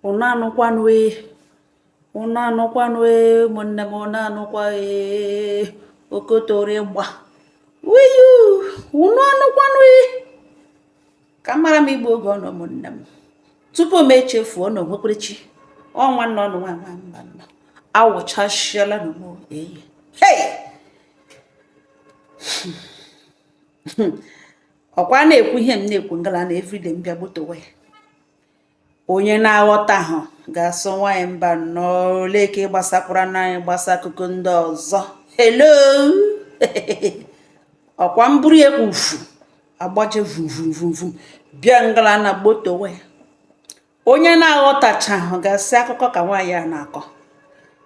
Unu anụkwanụ ee, unu anụkwanụ ee, ụmụnne m, unu anụkwa ee, okotoro ịgba wiyu, unu anụkwanụ ee. Ka m mara m igbu oge ọnụ, ụmụnne m, tupu m echefuo na onwekwerechi ọnwa nna ọnụ nwa nwa mba nna awụchasịala n'ugbo eyi. Hey! Ọkwa na-ekwu ihe m na-ekwu ngala na everyday m bịa gbutowe onye na-aghọtahụ ga-asụ nwaanyị mba nnọọ ole ka ị gbasakwara n'anyị gbasa akụkọ ndị ọzọ. Hello, ọkwa m buru ya ufu agbaje vum vum vum vum bịa ngala na gbotowe. Onye na-aghọtachahụ ga-asị akụkọ ka nwaanyị a na-akọ,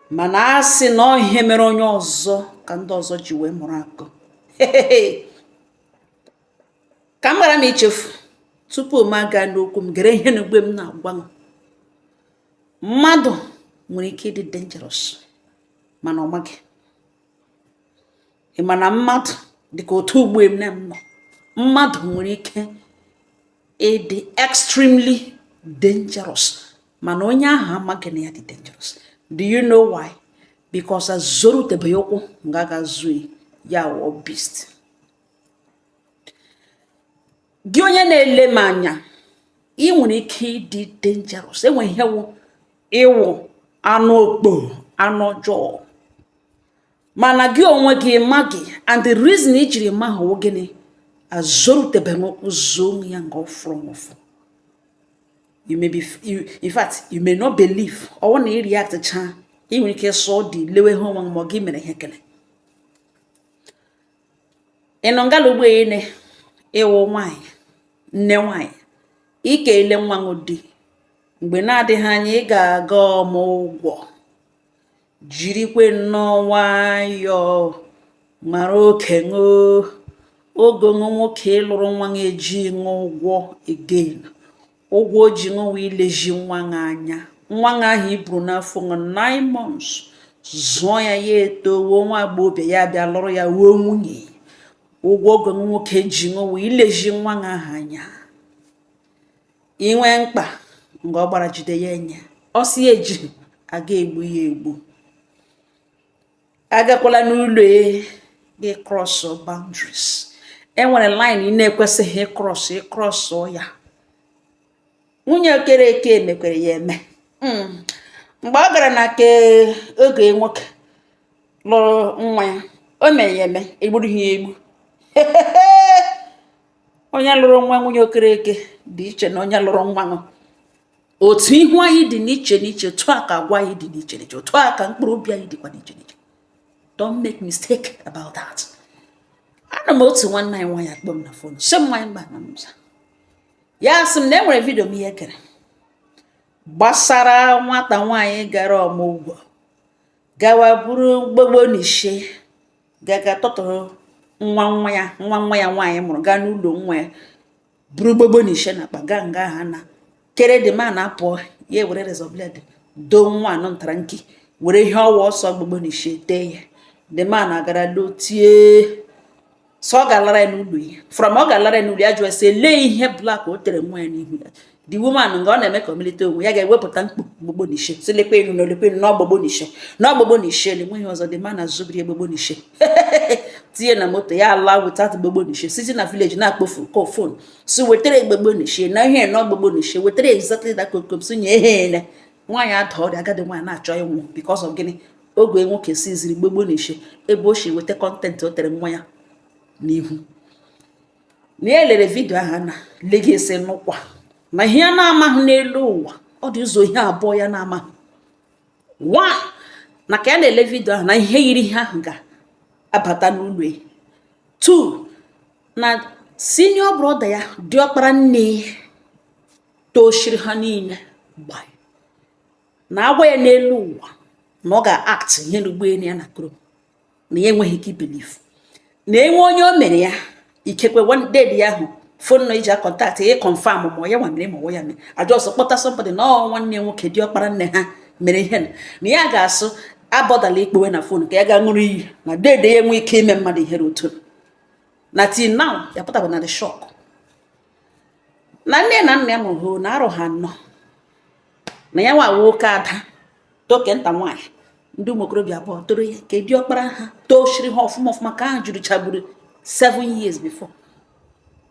mana a sị na ọ ihe mere onye ọzọ ka ndị ọzọ ji wee mụrụ akọ. Ka m ghara m ichefu, tupu m aga n'okwu m, gere ihe n'ugbe m na-agwa m. Mmadụ nwere ike ịdị dangerous mana ọ maghị. Ị ma na mmadụ dịka otu ugbu m na m nọ, mmadụ nwere ike ịdị extremely dangerous mana onye ahụ amaghị na ya dị dangerous. Do you know why? Because azọrutebeghị ụkwụ nga ga-azụ ya wụọ beast. Gị onye na-ele m anya, ị nwere ike ịdị dangerous. Enwe ihe wụ ịwụ anụ okpo, anụ ọjọọ, mana gị onwe gị maghị, and the reason i jiri ma hụ gịnị? Azọrutebeghị ụkwụ zoo ya nga ọ fụrụ ụfụ. You may be you, in fact, you may not believe. Ọwụ na ị react cha, ị nwere ike sọ dị lewe ha onwe ma ọ gị mere ihe kele. Ị nọ ngala ugbo ene, ịwụ nwaanyị, nne nwaanyị, ike ele nwa ṅụ di. Mgbe na-adịghị anya ị ga-aga ọmụgwọ, jirikwe nnọọ nwayọọ mara oke ṅụ oge ṅụ nwoke lụrụ nwa ṅụ eji ṅụ ụgwọ again. Ụgwọ o ji ṅụwa ilezi nwa ṅụ anya, nwa ṅụ ahụ i buru n'afọ ṅụ 9 months, zụọ ya, ya etowo nwa agbọghọbịa, ya bịa lụrụ ya wuo nwunye. Ụgwọ oge nwoke ji ṅụwa ilezi nwa ṅụ ahụ anya. Inwe mkpa nga ọ gbara jide ya enye, ọ sị ya eji aga egbu ya egbu. Agakwala n'ụlọ e gị cross boundaries. Enwere line ị na-ekwesịghị ịcross, ịcross ya. Nwunye Okereke emekwere ya eme mgbe ọ gara na ke oge nwoke lụrụ nwa ya, o mere ya eme, egburu ya egbu. Onye lụrụ nwa nwunye Okereke dị iche na onye lụrụ nwa ṅụ. Otu ihu anyị dị n'iche n'iche, otu a ka agwa anyị dị n'iche n'iche, otu a ka mkpụrụ obi anyị dịkwa n'iche n'iche. Don't make mistake about that. Ana m otu nwanne anyị nwaanyị akpọ m na phone, sị m nwaanyị mba na mza. Ya sị m na e nwere video m ihe kere gbasara nwata nwaanyị gara ọmụgwọ, gawa buru gbogbo n'ishe, gaga tọtụrụ nwa nwa ya, nwa nwa ya nwaanyị mụrụ, gaa n'ụlọ nwa ya, buru gbogbo n'ishe na akpa gaa nga ha na kere dị ma na-apụọ. Ya ewere razor blade doo nwa anọ ntara nki, were ihe ọwa ọsọ gbogbo n'ishe tee ya. The man agara lotie so ọ ga-alara ya n'ụlọ ya. From ọ ga-alara ya n'ụlọ ya, jụọ sị lee ihe black o tere nwa ya n'ihu ya. The woman, nga ọ na-eme ka o melite onwe ya, ga-ewepụta mkpu gbogbo n'ishe, sị lekwa elu na lekwa elu na ọgbogbo n'ishe na ọgbogbo n'ishe na enweghị ọzọ. The man azụbiri gbogbo n'ishe tinye na moto ya ala without gbogbo n'ishe, site na village na-akpọfu call phone si wetara gbogbo n'ishe na ihe na ọgbogbo n'ishe, wetara exactly that komkom, si nye ihe ene. Nwaanyị ada ọrịa, agadi nwaanyị na-achọ ịnwụ because of gịnị? Oge nwoke siziri gbogbo n'ishe ebe o si weta content o tere nwa ya n'ihu. Na ya lere video ahụ na legesi n'ụkwa na ihe ya na-amaghị n'elu ụwa, ọ dị ụzọ ihe abụọ ya na-amaghị. One, na ka ya na-ele video ahụ na ihe yiri ihe ahụ ga-abata n'ụlọ ya. Two, na senior brother ya, diọkpara nne toshiri ha niile gba na agwa ya n'elu ụwa na ọ ga-act ihe n'ugbo ya na kro na ya enweghị ike ibelieve na enwe onye o mere ya. Ikekwe one day ya ahụ phone nọ iji contact ya confirm ma ya nwa mere ma ọ ya mere ajọsọ kpọta somebody na ọ nwanne ya nwoke diọkpara nne ha mere ihe na ya ga-asụ abọdala ikpowe na phone ka ya ga ṅụrụ iyi na dede ya enwe ike ime mmadụ ihere otu na till now ya pụtaba na the shock na nne na nna ya mụrụ ha na arụ ha anọ. Na ya nwa nwoke ada toke nta nwaanyị, ndị ụmụ okorobịa abụọ toro ya ka diọkpara ha tochiri ha ọfụma ọfụma, ka ahụ juru chagburu 7 years before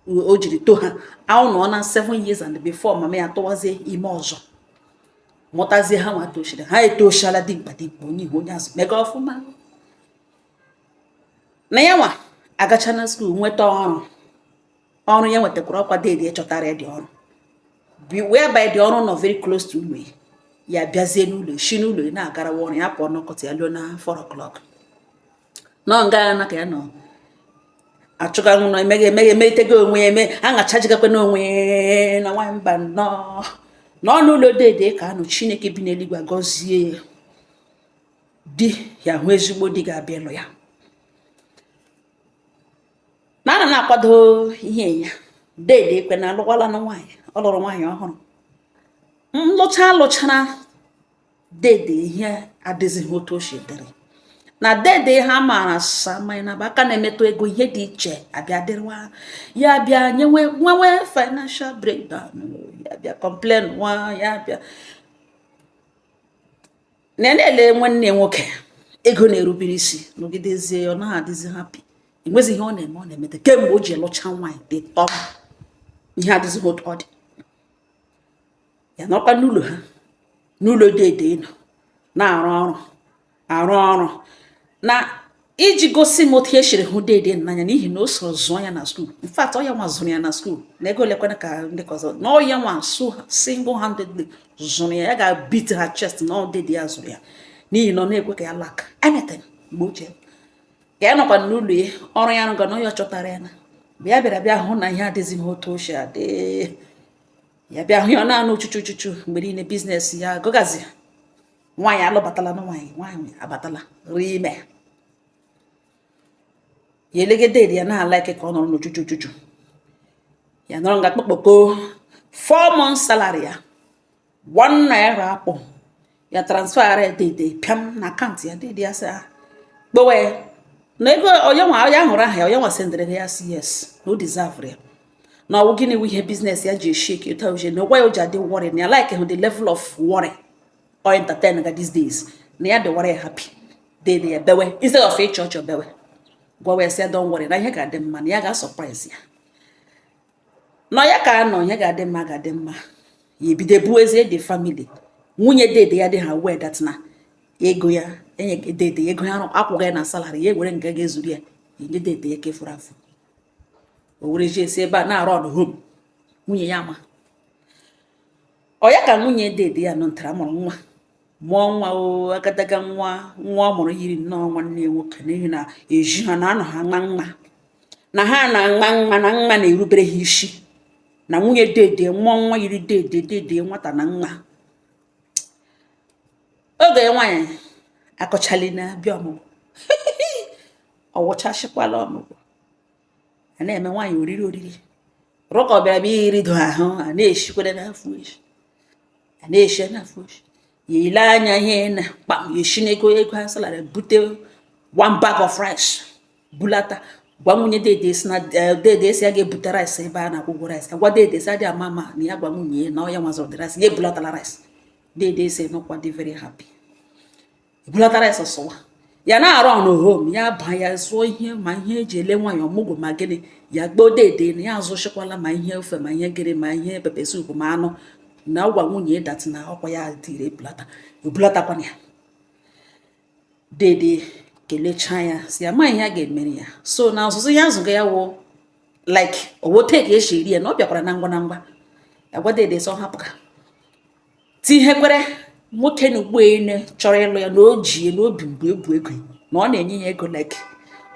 o jiri too ha ahụ nọ na 7 years and before mama ya tụwazie ime ọzọ, mụtazie ha nwa tochiri ha. Etochala dimkpa dimkpa, onye ihu onye azụ mega ọfụma. Na ya nwa agacha na school, nweta ọrụ. Ọrụ ya nwetakwara ọkwa dede chọtara ya dị ọrụ, whereby dị ọrụ nọ very close to ụlọ ya. Bịazie n'ụlọ, si n'ụlọ ya na-agarawa ọrụ ya, pụọ n'ọkọtị ya luo na 4 o'clock. Nọ nga ya na ka ya nọ achụga nọ, emeghe emeghe, emetego onwe ya, eme aṅachajigakwa n'onwe ya. Na nwanyị mba nnọọ nọ n'ụlọ dede ka anụ. Chineke bi n'eluigwe gọzie ya, di ya hụ ezigbo di ga-abịa ịlụ ya. Na ana na-akwado ihe ya, dede ekwe na alụkwala na nwaanyị. Ọ lụrụ nwaanyị ọhụrụ. Nlụcha alụchara dede, ihe adịzighị otu o si dịrị. Na dede ha maara asa mmanya na aka na-emetụ ego, ihe dị iche abịa dịrịwa ya, bịa nyewe nwewe financial breakdown. Ya bịa complain nwa ya, bịa na na-ele nwanne ya nwoke ego na-erubere isi, nọgidezie ọ naghị adịzi happy. Enwezi ihe ọ na-eme, ọ na-emete kemgbe o ji lụcha nwaanyị dị tọm, ihe adịzighị otu ọ dị. Ya nọkwa n'ụlọ ha, n'ụlọ dede nọ na-arụ ọrụ, arụ ọrụ na iji gosi m otu esiri hụ dede n'anya, n'ihi na o soro zụọ ya na school. In fact, ọ ya nwa zụrụ ya na school na ego lekwana ka ndị ka ọzọ na ọ ya nwa so single handedly zụrụ ya. Ya ga-beat her chest na ọ dede ya zụrụ ya, n'ihi na ọ na-ekwe ka ya lack anything. Mgbe ochie ka ya nọkwa n'ụlọ ya, ọrụ ya rụga na ọ ya chọtara ya, na mgbe ya bịara bịa hụ na ihe adịzighị otu o si adị, ya bịa hụ ya ọ na-anụ chuchu chuchu mgbe niile. Business ya gụgazi, nwaanyị alụbatala na nwaanyị, nwaanyị abatala rie ime ya. Elegede ya na-ala ike ka ọ nọrọ n'ochuchu chuchu ya, nọrọ nga kpọkpọko 4 months salary ya, ₦1 akpọ ya, transfer ya dede pịam na account ya. Dede ya sị kpowe na ego onye nwa ya hụrụ aha ya, onye nwa sendịrị ya, si yes, na o deserve ya, na ọwụ gịnị wụ ihe business ya ji eshake ụta oje, na ụgwọ ya o ji adị worry, na ya like hụ the level of worry or entertain ga these days, na ya dị worry happy. Dede ya bewe instead of ịchọ ọchọ, bewe gwawa ya sị ya don't worry, na ihe ga-adị mma, na ya ga-surprise ya nọ ya ka anọ, ihe ga-adị mma, ga-adị mma. Ya ebido buezie the family. Nwunye dede ya dị ha well that na ego ya enye dede ego ya akwụghị ya na salary ya, ewere nga ga-ezuru ya enye dede ya kefuru afọ. O were ji esi ebe a na-arụ ọnụ home. Nwunye ya ama ọ ya ka nwunye dede ya nọ ntara mụrụ nwa, mụọ nwa o agadaga nwa. Nwa ọ mụrụ yiri nnọọ nwanne ya nwoke, n'ihi na eji ha na anọ ha nwa nwa na ha na nwa nwa na nwa na-erubere ha isi. Na nwunye dede mụọ nwa yiri dede, dede nwata na nwa. Oge nwaanyị akọchali na bịa ọmụgwọ, ọ wụchasịkwala ọmụgwọ, a na-eme nwaanyị oriri oriri rụka ọ bịara bịa irido ahụ, a na-eshikwere n'afọ eshi, a na-eshi n'afọ eshi. Ya ile anya ihe na kpam, ya esi n'ego ego ha salary bute one bag of rice bulata, gwa nwunye dede si na dede si ya ga-ebute rice ebe a na-akwụ ụgwọ rice. Gwa dede si adị ama ama na ya gwa nwunye ya na ọ ya nwazụrụ the rice, ya ebulatala rice. Dede si nọkwa dị very happy, ebulata rice sụwa ya na-arụ ọnụ home. Ya ba ya zụọ ihe, ma ihe eji ele nwaanyị ọmụgwọ, ma gịnị. Ya gboo dede na ya azụchikwala ma ihe ofe, ma ihe gịnị, ma ihe pepper soup, ma anụ, na ọgwa nwunye that na ọkwa ya dịrị ebulata, ebulatakwana ya. Dede kelechaa ya, si ya ma ihe a ga-emere ya. So na ọzụzụ ya azụga ya wụ like owote ka esi eri ya, na ọ bịakwara na ngwa na ngwa. Ya gwa dede sọ hapụ ka tinyekwere nwoke na ugbu ene chọrọ ịlụ ya, na o ji ya n'obi mgbe ebu ego, na ọ na-enye ya ego, like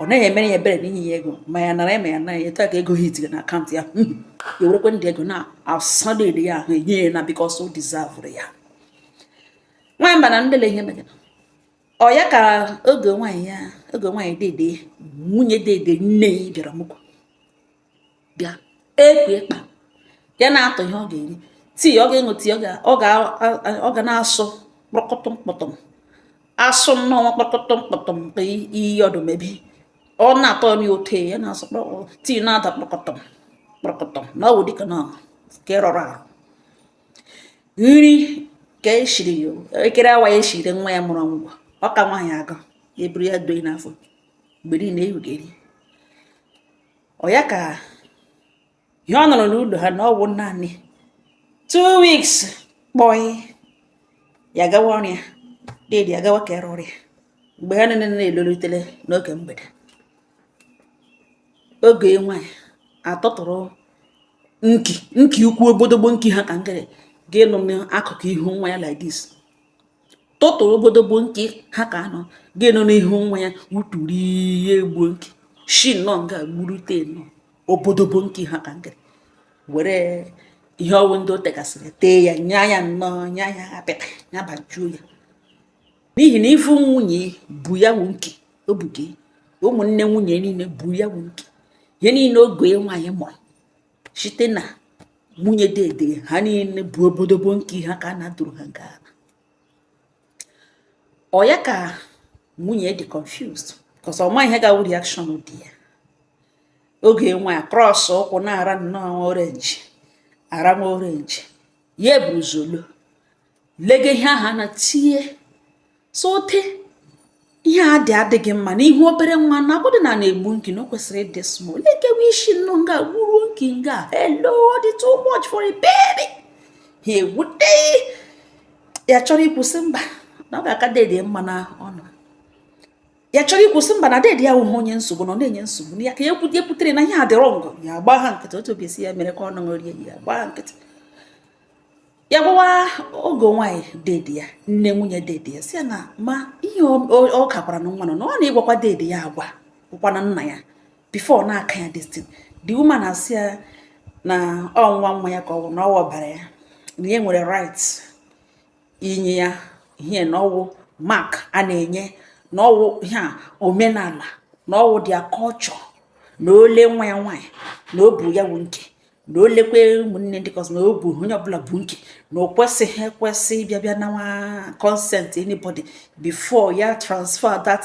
ọ naghị emere ya ebere n'inye ya ego, ma ya nara ya, ma ya nara ya. Etu a ka ego hit na account ya, ya werekwe ndị ego na asadede ya ahụ enye ya na because o deserve ya. Nwaanyị mba na ndele ihe megara ọ ya ka oge nwaanyị ya, oge nwaanyị dede, nwunye dede nne ya bịara mụgwọ, bịa ekwe ịkpa ya na-atọ ihe ọ ga-eri, tii ọ ga-eṅụ, tii ọ ga na-asụ kpọkọtọm kpọtọm, asụ nnọọ kpọkọtọm kpọtọm ka iyi ọdụmebi ọ na-atọ ya ụtọ. Ya na-asụ tii na-ada kpọkọtọm kpọkọtọm, na ọ wụ dịka na nke rọrọ arụ nri. Ka eshiri ya ekere awa ya eshiri nwa ya mụrụ ọmụgwọ, ọ ka nwaanyị agụ ya eburu ya doi n'afọ mgbe niile ewugeri ọ ya ka ihe ọ nọrọ n'ụlọ ha na ọ wụ naanị 2 weeks kpọị. Ya gawa ọrụ ya, dede ya gawa ka ere ọrịa. Mgbe ha niile na-elolitere n'oge mgbede, oge nwaanyị atọtụrụ nki nki ukwu, obodogbo nki ha ka ngere ga-enọ n'akụkụ ihu nwa ya like this, tụtụrụ obodogbo nki ha ka anọ ga-enọ n'ihu nwa ya, wuturu ihe egbuo nki shi nnọọ nga gburute nnọọ obodogbo nki ha ka ngere, were ihe ọwụ ndị o tegasịrị tee ya, nya ya nnọọ, nya ya apịtị, ya bajuo ya, n'ihi na ifu nwunye bu ya wụ nki o buke, ụmụnne nwunye niile bu ya wụ nki, ihe niile oge nwaanyị mụrụ site na nwunye dede ha niile bụ obodobo nki ha ka a na-adụrụ ha nke ala. Ọ ya ka nwunye dị confused because ọ ma ihe ga-awụ reaction di ya. Oge nwa ya cross ụkwụ na-ara nnọọ orange, ara nwa orange ya eburu zolo lege ihe ahụ a na tie so ote ihe a dị adịghị mma n'ihu obere nwa na agbọdọ na na-egbu nki na o kwesịrị ịdị small. Lekewe isi nnọọ nga gburuo nki nga. Hello, dị too much for a baby. Ha ewute ya, chọrọ ikwụsị mba na ọ ga-aka dede mma na ọnụ ya, chọrọ ikwụsị mba na dede ya awụghị onye nsogbu na ọ na-enye nsogbu na ya ka ya ekwutere na ihe a dị wrong. Ya agba ha nkịtị. Otu obi esi ya mere ka ọ nọṅụrie ya, agba ha nkịtị. Ya gwawa oge nwaanyị dede ya, nne nwunye dede ya, si ya na ma ihe ọ kakwara na nwa nọ na ọ na-ịgwakwa dede ya agwa ụkwana nna ya before na-aka ya this thing. The woman asị ya na ọ nwa nwa ya ka ọ bụ na ọ ọbara ya, na ya nwere right inye ya ihe, na ọwụ mark a na-enye, na ọwụ ihe a omenala, na ọwụ their culture, na ole nwa ya nwaanyị na o bu ya wụ nke na o lekwe ụmụnne ndị kọzọ na o bu onye ọbụla bụ nke na o kwesịghị ekwesị ịbịa bịa nawa consent anybody before ya transfer that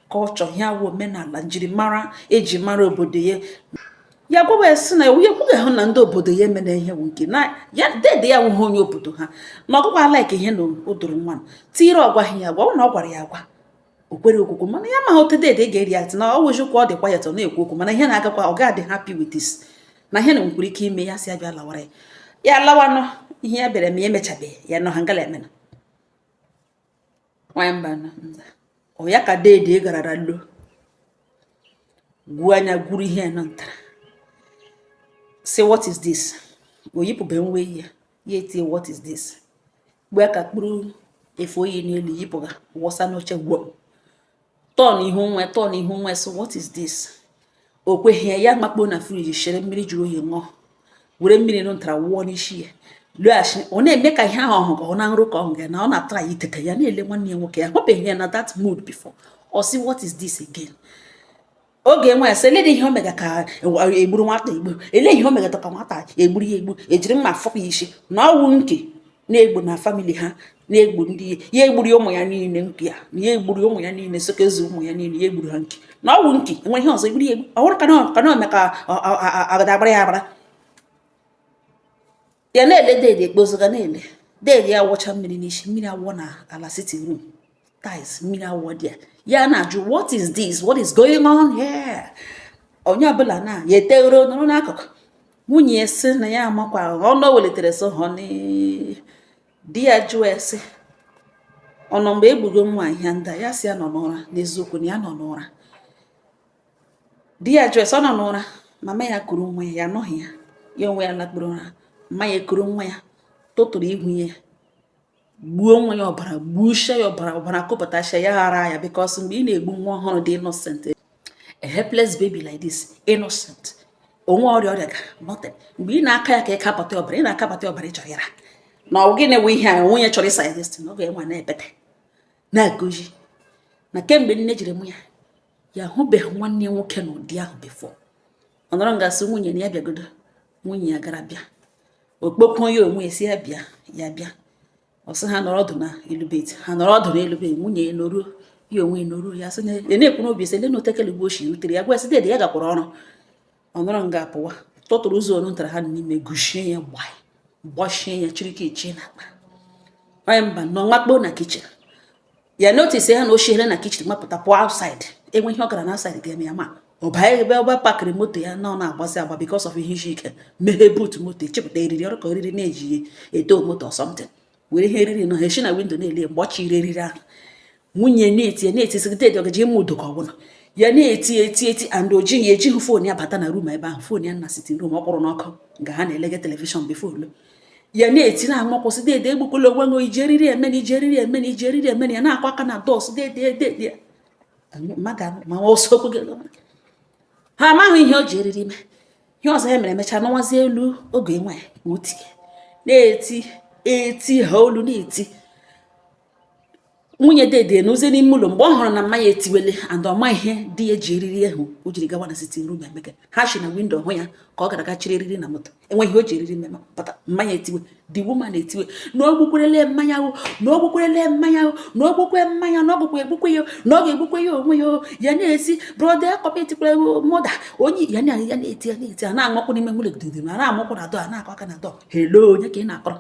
culture ya wụ omenala njirimara eji mara obodo ya. Ya gwawa ya sị na ya ekwughị hụ na ndị obodo ya emere ihe wụ nke na ya dede ya nwụghị onye obodo ha, na ọgụkwa like ihe na o doro nwa tiri. Ọ gwaghị ya agwa ọ na ọ gwara ya agwa o kwere okwukwu, mana ya amaghị otu dede ga-eri atị na ọ wụzikwa ọ dịkwa ya tọ na-ekwu okwu, mana ihe na-agakwa ọ ga-adị happy with this na ihe na nwekwara ike ime ya. Si ya bịa lawara ya, ya lawanụ ihe ya bịara ma ya emechabeghị ya nọ ha ngala emena nwanyị mba nọ nza. Ọ ya ka dede garara lo gwuo anya gwuru ihe nọ ntara say, "What is this?" O yipụbe nwa ya, ya etie, "What is this?" Gbe ka kpụrụ efe oyi n'elu yipụga wụsa n'oche, gwuo tọn ihu nwa, tọn ihu nwa, sị, "What is this?" O kweghị ya. Ya makpuo na fridge, shere mmiri jụrụ oyi ṅụọ, were mmiri nụ ntara wụọ n'isi ya, lụghachi. Ọ na-eme ka ihe ahụ ọhụ ka ọ na nrụ ka ọ hụ na ọ na-atara ya itete. Ya na-ele nwanne ya nwoke, ya hụbeghị ya na that mood before. Ọ sị, "What is this again?" Oge nwa ya sị, ele ihe o mega ka egburu nwata egbu, ele ihe o mega ka nwata egburu ya egbu, ejiri mma fọpụ ya isi, na ọwụ nke na-egbu na family ha, na-egbu ndị ya, egburu ụmụ ya niile nke ya, na ya egburu ụmụ ya niile, sokezu ụmụ ya niile, ya egburu ha nke na ọwụ nke enwere ihe ọzọ egburu ya egbu. Ọ bụrụ ka na ome ka agada agbara ya agbara. Ya na-ele dede ekpozoga, na-ele dede ya wụcha mmiri n'isi, mmiri awọ na ala sitting room tiles, mmiri awọ dị ya. Ya na-ajụ, "What is this? What is going on here?" Onye ọbụla na ya etegoro nọrọ n'akụkụ. Nwunye ya sị na ya amakwa ọnụ o welitere, sị honey. Di ya jụọ ya sị, ọ nọ mgbe egbugo nwa ihe ndị a? Ya sị ya nọ n'ụra. N'eziokwu na ya nọ n'ụra. Di ya jụọ ya sị, ọ nọ n'ụra? Mama ya kuru nwa ya, ya anọghị ya, ya onwe ya lakpuru ụra. Mma ya ekuru nwa ya, tụtụrụ ihu ya, gbuo nwa ya, ọbara gbuchie ya, ọbara ọbara kụpụtachia ya, ghara ya, because mgbe ị na-egbu nwa ọhụrụ dị innocent, a helpless baby like this, innocent, onwe ọrịa ọrịa ga nothing, mgbe ị na-aka ya ka ị kapata ọbara, ị na-akapata ọbara, ị chọrọ ịra na ọ gịnị wụ ihe a onwe ya chọrọ ịsa ya this thing. Oge nwa na-ebete na-agọzi na kemgbe nne jiri mụ ya, ya ahụbeghị nwanne ya nwoke n'ụdị ahụ before. Ọ nọrọ ngasị nwunye na ya bịagodo. Nwunye ya gara bịa okpokwu ya onwe ya, si ya bịa. Ya bịa, ọ sị ha nọrọ ọdụ na elu bed. Ha nọrọ ọdụ n'elu bed, nwunye ya noruo, ya onwe ya noruo. Ya sị na ya na-ekwu n'obi sị ele na otekele ugbo oshi rutere ya, gwa ya sị dede ya gakwara ọrụ. Ọ nọrọ nga pụwa, tụtụrụ ụzọ onu ntara ha n'ime, gushie ya, gbaa gbachie ya, chirike ichie n'akpa. Onye mba nọ nwakpo na kitchen, ya notice ha na o shihere na kitchen mapụta pụọ outside. Enwe ihe ọ gara na outside ga-eme ya, ma ọ baa ebe ọba pakịrị moto ya na ọ na-agbazi agba because of ihe isi ike. Meghee boot moto, echepụta eriri ọrụ ka eriri na-eji eto moto or something, were ihe eriri nọ ha esi na window na-ele. Mgbe ọ chịrị eriri ahụ, nwunye na-eti ya, na-eti sị dedi ọgaji ịma udo ka ọ bụla ya na-eti eti eti. And o jighị ejighị phone ya bata na room ebe ahụ. Phone ya na sitting room, ọ kwụrụ n'ọkụ nga ha na-elege television before olu ya na-eti na-amakwụsị, "Dede, egbukwala onwe gị, iji eriri eme na iji eriri eme na iji eriri eme na." Ya na-akwa aka na doors, "Dede, dede." Mmadụ ma ọsọ okwu gị, ha amaghị ihe o ji eriri ime. Ihe ọzọ ya mere, emechaa nọwazie elu oge nwaanyị ka o tie na-eti eti ha olu na-eti. Nwunye dede n'ozie n'ime ụlọ mgbe ọ hụrụ na mmanya etiwele and ọma ihe di ya ji eriri ahụ o jiri gawa na sitting room emeke. Ha si na window hụ ya ka ọ gara aga chịrị eriri na moto. Enweghị o ji eriri meme pụta. Mmanya etiwe, the woman etiwe na o gbukwerele mmanya o, na o gbukwerele mmanya o, na o gbukwe mmanya, na ọ gbukwe egbukwe ya, na ọ ga-egbukwe ya onwe ya o. Ya na-esi, "Brother, commitkwere murder." Onye ya na ya na-eti, ya na-eti, a na-amakwu n'ime ụlọ gididi, a na-amakwu na door, a na-akọ aka na door. "Hello, onye ka ị na-akọrọ?"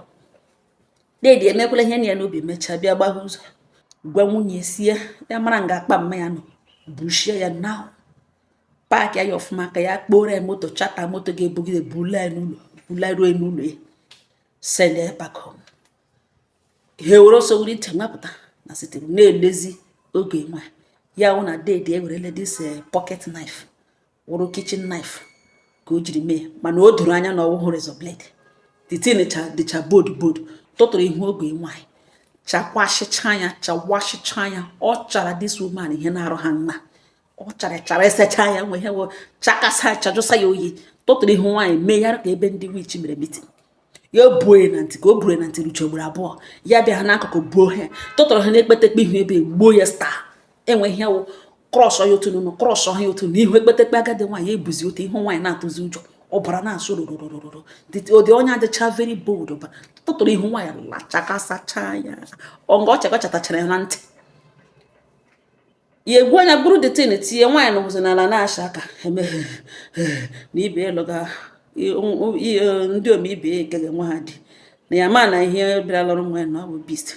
Dedi emekwala ihe na ya n'obi, mechaa bịa gbagha ụzọ, gwa nwunye sie ya mara nga akpa mmanya nọ, bushie ya na park ya ọfụma, ka ya kporo ya moto, charter moto ga-ebugide bula ya n'ụlọ, bula ruo n'ụlọ ya, send ya back home. Ha were ọsọ were ite nwapụta na sitting na-elezi oge nwa ya wụ na dede ewerele this pocket knife, wụrụ kitchen knife ka o jiri mee, mana o doro anya na ọwụhụ razor blade. The thing dịcha bold bold, tụtụrụ ihu oge nwaanyị, chakwasịcha ya, chawasịcha ya. Ọ chara this woman ihe na-arụ ha mma. Ọ chara chara esecha ya nwe ihe wụ chakasa chajụsa ya oyi, tụtụrụ ihu nwaanyị mee ya ka ebe ndị witch mere meeting. Ya buo ya na ntị, ka o buru ya na ntị ruche ugboro abụọ, ya bịa ha n'akụkụ buo ha, tụtụrụ ha n'ekpetekpe ihu ebe gbuo ya star. Enwe ihe wụ cross ya otu n'ụlọ, cross ha ya otu n'ihu ekpetekpe. Agadi nwaanyị ebuzi otu ihu nwaanyị na-atụzi ụjọ, ọbara na-asụ rororororo. Ụdị ọnya dịcha very bold, ọbara tụtụrụ ihu nwaanyị lachakasacha ya. Ọnga ọ chaka chatachara ya na ntị, ya egwu anya bụrụ the thing tinye. Nwaanyị nọbụzi n'ala na-asha aka eme na ibe ịlụga ndị omeibe ekege nwa ha dị na ya, ma na ihe bịara lọrọ nwa ya na ọ bụ beast,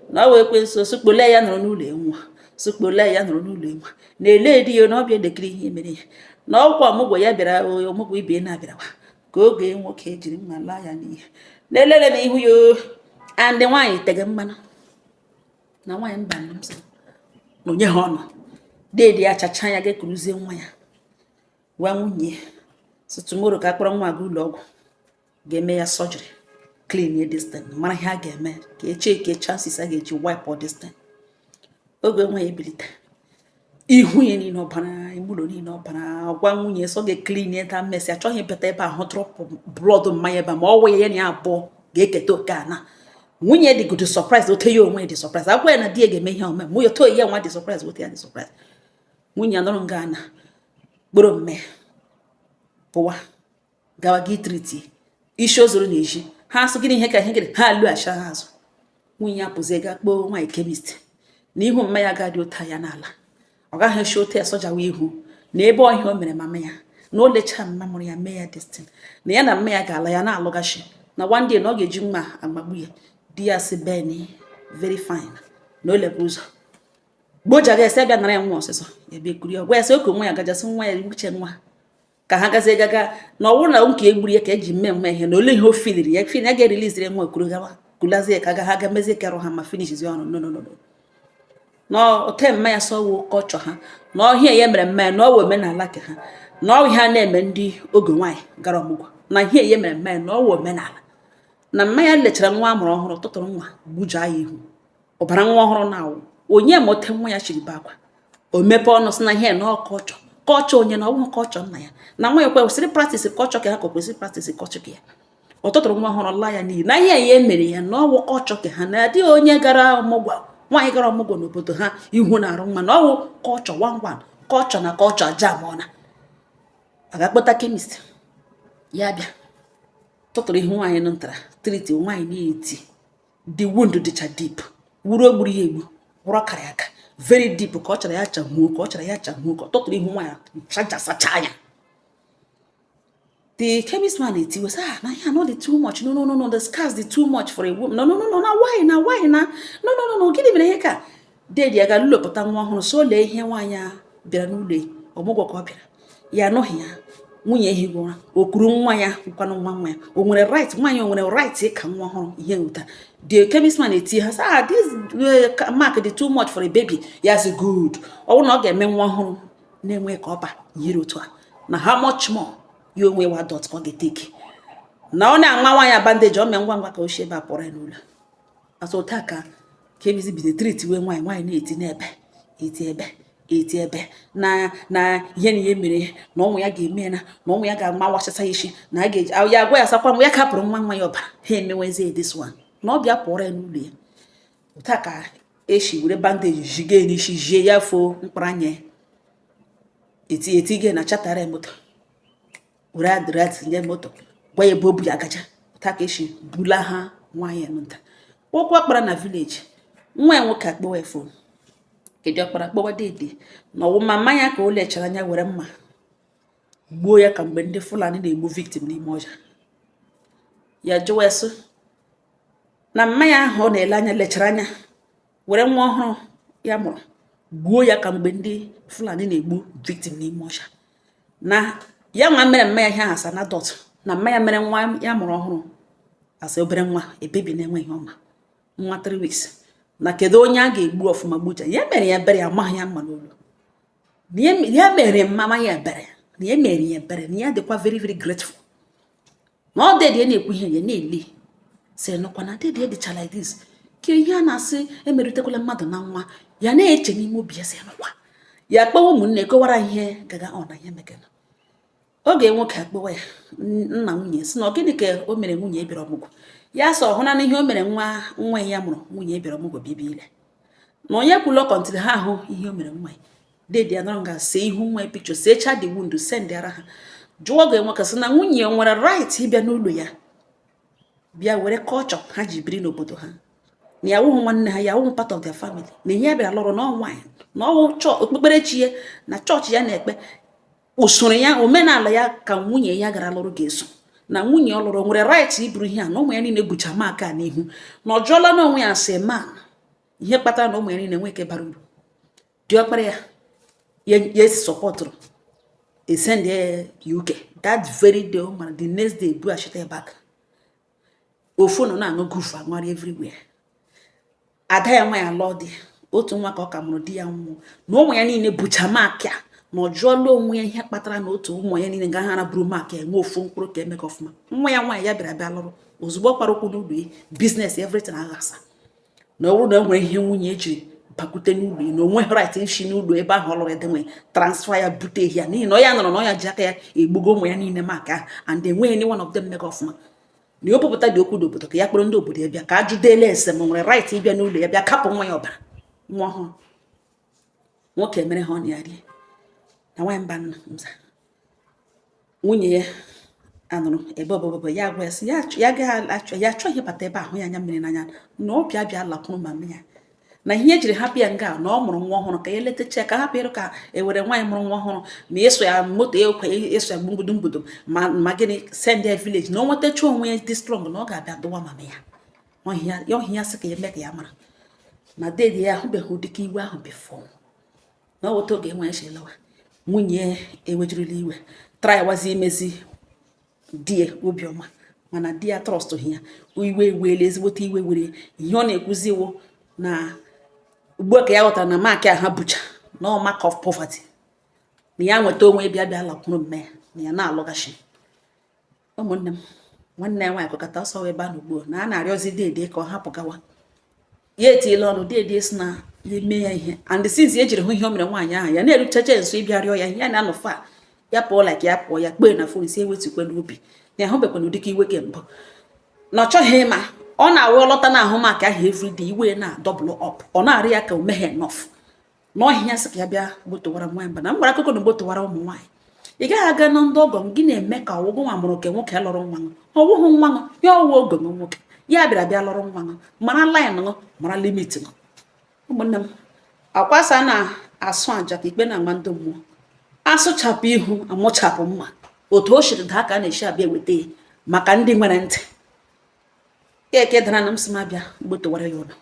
na ọ bụ ekwensu. Sukpole ya nọrọ n'ụlọ nwa, sukpole ya nọrọ n'ụlọ nwa na-ele di ya na ọbịa elekiri ihe mere ya na ọkwa ọmụgwọ ya bịara, ọmụgwọ ibe na-abịarakwa ka oge nwoke jiri mma laa ya n'ihe na-elele m ihu ya o. And nwaanyị tege mmanụ na nwaanyị mba m sị na onye ha ọnụ dedi ya chacha ya ga-ekuruzie nwa ya, gwa nwunye so tomorrow ka akpọrọ nwa ga ụlọ ọgwụ, ga-eme ya surgery, clean this thing, mara ihe a ga-eme, ka eche chances a ga-eji wipe all this thing. Oge nwa ya ebilite, ihu ya niile ọbara, ime ụlọ niile ọbara. Gwa nwunye sọ ga-clean that mess, achọghị ịbata ebe ahụ drop blood mmanya ebe a, ma ọ wụ ya na ya abụọ ga-eketa oke ana. Nwunye dị good surprise ote ya onwe dị surprise, agwa ya na di ya ga-eme ihe ome mụ ya to ya nwa dị surprise ote ya dị surprise. Nwunye anọrọ nga ana kporo mme pụwa gawa gị treat isi o zoro na-eji ha asụ gịnị ihe ka ihe gịnị ha alụghachi ha azụ. Nwunye ya pụzie ga kpọọ nwaanyị chemist na ihu mmanya ga-adị ụta ya n'ala, ọ gaghị esi otu ya sọjawa ihu na ebe ọhịa o mere mama ya na o lechaa mma mụrụ ya mee ya destin na ya na mma ya ga-ala ya na-alụghachi na one day na ọ ga-eji mma agbagbu ya. Di ya si ben very fine na o lekwa ụzọ gbojaga esi abịa nara ya nwa ọsịsọ. Ya bịa ekuri ya, gwa ya sị oke nwa ya gajasị nwa ya uche nwa ka ha gazie gaga na ọ bụrụ na nke egburu ya ka eji mme mma ihe na ole ihe o filiri ya fil ya ga-ereliziri nwa okuru gawa kulazie ka ga ha ga mezie kerụ ha ma finishizi ọrụ. No, no, no, no, na ote mma ya sọwo kọchọ ha na ọhịa ya mere mma ya na ọwụ omenala ke ha na ọ ihe a na-eme ndị oge nwaanyị gara ọmụgwọ na ihe ya mere mma ya na ọwụ omenala na mma ya lechara nwa a mụrụ ọhụrụ, tụtụrụ nwa gbujaa ya ihu, ọbara nwa ọhụrụ na-awụ onye ma ote nwa ya chiri be akwa. O mepe ọnụ sị na ihe na ọ kọchọ kọchọ onye na ọwụ kọchọ nna ya na nwa ya kwesịrị practice kọchọ ka ha ka kwesịrị practice kọchọ ka ya. Ọ tụtụrụ nwa ọhụrụ laa ya n'iyi na ihe ya emere ya na ọwụ kọchọ ka ha na adịghị onye gara ọmụgwọ, nwaanyị gara ọmụgwọ n'obodo ha ihu na-arụ mma na ọwụ kọchọ one one kọchọ na kọchọ aja mụọna. A ga-akpọta chemist, ya bịa tụtụrụ ihu nwaanyị nọ ntara treat nwaanyị na-eti. The wound dịcha deep, wuru ogburu ya egbu wụrụ ọkara aka very deep, ka ọ chọrọ ya chahuo, ka ọ chọrọ ya chahuo, ka ọ tụtụrụ ihu nwaanyị chajasacha ya. The chemist man etiwe sị, "Ah, na ya no dị too much. No, no, no, no, the scars dị too much for a woman. No, no, no, no, na why, na why, na no, no, no, no, gịnị mere ihe ka?" Dedi ya ga-lụpụta nwa ọhụrụ, so lee ihe nwaanyị a bịara n'ụlọ ya ọmụgwọ ka ọ bịara. Ya anụghị ya, nwunye ehighị ụra, o kuru nwa ya nkwanụ, nwa nwa ya. O nwere right? Nwaanyị o nwere right ịka nwa ọhụrụ ihe nwụta? The chemist man eti ha sị, "Ah, this mark dị too much for a baby." Ya sị, "Good, ọ bụrụ na ọ ga-eme nwa ọhụrụ na-enwe ka ọba yiri otu a, na how much more ya onwe wa dot ka ọ ga-eteki na ọ na-ama nwaanyị bandage ọ mee ngwa ngwa ka o si ebe a pụrụ ya n'ụlọ." Asọ otu a ka chemist bido treat wee nwaanyị. Nwaanyị na-eti n'ebe, eti ebe, eti ebe, na ihe na ihe mere na ụmụ ya ga-eme ya, na ụmụ ya ga-ama wachasa isi, na a ga-eji ya agwa ya sakwa ya kapụrụ nwa nwa ya ọbara ha emewezie this one, na ọ bịa pụọrọ ya n'ụlọ ya. Otu a ka esi were bandage jige n'isi, jie ya foo mkpụrụ anya ya, eti etige na chatara ya moto, were address nye moto, gwa ya ebe o bu ya agaja. Otu a ka esi bula ha nwaanyị nta ụkwụ akpara na village. Nwa ya nwoke akpọwa ya phone, kedu ọkpara kpọwa dede na ọwụ mama ya ka o lechara anya were mma gbuo ya, ka mgbe ndị Fulani na-egbu victim n'ime ọja. Ya jụwa sị na mma ya ahụ ọ na-ele anya lechara anya were nwa ọhụrụ ya mụrụ gbuo ya, ka mgbe ndị Fulani na-egbu victim n'ime ọja, na ya nwa mere mma ya ihe ahụ asa na dot, na mma ya mere nwa ya mụrụ ọhụrụ asa obere nwa ebebi na-enweghị ọma nwa 3 weeks, na kedu onye a ga-egbu ọfụma gbuja ya mere ya ebere, ya amaghị ya mma n'olu, na ya mere mama ya ebere, na ya mere ya ebere, na ya dịkwa very very grateful. Na ọ dedi ya na-ekwu ihe ya na-ele sị nọkwa na dedi ya dịcha like this, ka ihe a na-asị emeritekwala mmadụ na nwa ya na-eche n'ime obi ya, sị nọkwa ya kpọwa ụmụnne kọwara ihe gaga ọ na ihe megana. Oge nwoke akpọwa ya nna nwunye, sị na ọ gịnị ka o mere nwunye bịara ọmụgwọ? Ya sọ ọhụna na ihe o mere nwa nwa ya mụrụ, nwunye bịara ọmụgwọ bịa ile na onye kwụlọ kọntịrị ha ahụ ihe o mere nwa ya. Dedi ya nọrọ nga see ihu nwa ya picture, secha the wound, send ara ha. Jụọ oge nwoke sị na nwunye nwere right ịbịa n'ụlọ ya bịa were culture ha ji biri n'obodo ha, na ya wụhụ nwanne ha, ya wụhụ part of their family, na ihe ya bịara lụrụ na nwaanyị na ọwụ chọọ okpukperechi ya na chọọchị ya na-ekpe usoro ya, omenala ya, ka nwunye ya gara lụrụ ga-eso. Na nwunye ọ lụrụ nwere right iburu ihe a, na ụmụ ya niile bucha maka n'ihu, na ọ jụọla n'onwe ya sị man ihe kpatara na ụmụ ya niile nwee ike bara uru. Diọkpara ya ya supportụrụ esend ya UK that very day o mara, the next day bughachite ya back. Ofu nọ na-aṅụ gufu aṅụrị everywhere. Ada ya nwa ya lụọ di, otu nwa ka ọ ka mụrụ, di ya nwụọ, na ụmụ ya niile bucha mark a, na ọ jụọla onwe ya ihe kpatara na otu ụmụ ya niile ga ha buru mark enwe ofu mkpụrụ ka eme ka ọfụma. Nwa ya nwaanyị ya bịara bịa lụrụ, ozugbo ọ kpara ụkwụ n'ụlọ ya, business everything aghasa. Na ọ bụrụ na e nwere ihe nwunye ejiri bakwute n'ụlọ ya, na onwe right nshi n'ụlọ ebe ahụ ọ lụrụ edenwe transfer ya bute ya, n'ihi na ọ ya nọrọ na ọ ya ji aka ya egbugo ụmụ ya niile maka ahụ, and enweghị any one of them mega ọfụma. Na ya opụpụta dị okwu n'obodo ka ya kpọrọ ndị obodo ya bịa ka ajụdele ese ma nwere right ịbịa n'ụlọ ya bịa kapụ nwa ya ọbara, nwa ọhụrụ. Nwoke mere ha ọ na ya rie na nwaanyị mba nna nza. Nwunye ya anụrụ ebe ọbụbụ ya gwa ya sị ya ya agaghị achọ, ya achọghị ịbata ebe ahụ ya anya mmiri n'anya, na ọ bịa bịa lakwuru mama ya, na ihe ejiri hapụ ya nga na ọ mụrụ nwa ọhụrụ ka ya letacha ya, ka hapụ ịrụ ka ewere nwaanyị mụrụ nwa ọhụrụ ma ịsụ ya moto ekwe ịsụ ya gbumgbudum mgbudu ma gịnị send ya village, na o nwetacha onwe ya dị strong, na ọ ga-abịa dụwa mama ya ọhịa ya. Sị ka ya mee ka ya mara na dedi ya ahụbeghị ụdịka iwe ahụ before, na ọ weta oge nwa ya si lawa, nwunye ya ewejirila iwe try wazi imezi di ya obiọma, mana di ya trust ya. Iwe wele ezigbote iwe were ihe ọ na-ekwuzi iwu na ugbu a ka ya ghọtara na mark a ha bucha na ọ mark of poverty, na ya nweta onwe bịa bịa lakwuru mme ya, na ya na-alụghachi. Ụmụnne m, nwanne ya nwaanyị kọkọta ọsọ ebe a na ugbu a na a na-arịọzi dede ka ọ hapụ gawa. Ya etiela ọnụ dede si na ya eme ya ihe, and since e jiri hụ ihe o mere nwaanyị ahụ, ya na-eruchacha nso ịbịa rịọ ya ihe ya na-anọ fa ya pụọ, like ya pụọ ya kpee na phone si ewetukwe n'obi na ya ahụbekwana ụdịka iwe ke mbụ, na ọ chọghị ịma ọ na-awụ ọlọta na ahụ maka ahụ everyday, iwe na double up, ọ na-arị ya ka o meghe enough na ọhịa ya sị ka ya bịa gbotowara nwaanyị mba na m gwara akụkọ na gbotowara ụmụ nwaanyị. Ị gaghị aga na ndị ọgọ m gị na-eme ka ọgwụgwọ nwa mụrụ nke nwoke lụrụ nwa ṅụ, ọwụghụ nwa ṅụ ya, ọwụ ogo ṅụ nwoke ya bịara bịa lụrụ nwa ṅụ. Mara line ṅụ, mara limit ṅụ. Ụmụnne m, akwasa na-asụ aja ka ikpe na-ama ndị mmụọ asụchapụ ihu amụchapụ mma. Otu o siri daa ka a na-esi abịa eweta ya. Maka ndị nwere ntị, keke dara na m si m abịa gbotowara ya ụlọ.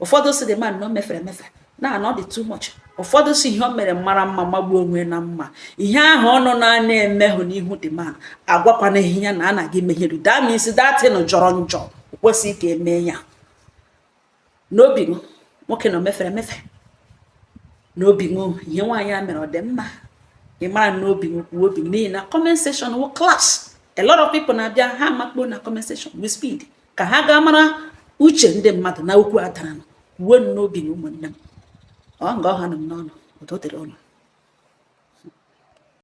Ụfọdụ si the man na o mefere emefe na na ọ dị too much. Ụfọdụ si ihe o mere mara mma, magbuo onwe na mma. Ihe ahụ ọnụ na-ana emehụ n'ihu the man agwakwana ihe ya na a na-aga emeghere. That means that thing jọrọ njọ, o kwesịghị ka emee ya. N'obi m, nwoke na o mefere emefe. N'obi m, ihe nwaanyị a mere, ọ dị mma? Ị mara n'obi m, kwuo obi m, n'ihi na comment section wụ class. A lot of people na-abịa, ha amakpo na comment section with speed ka ha gaa mara uche ndị mmadụ na okwu adara. Kwuo n'obi m, ụmụnne m, ọ nga ọha nọ m n'ọnụ. Udo dịrị ụnụ.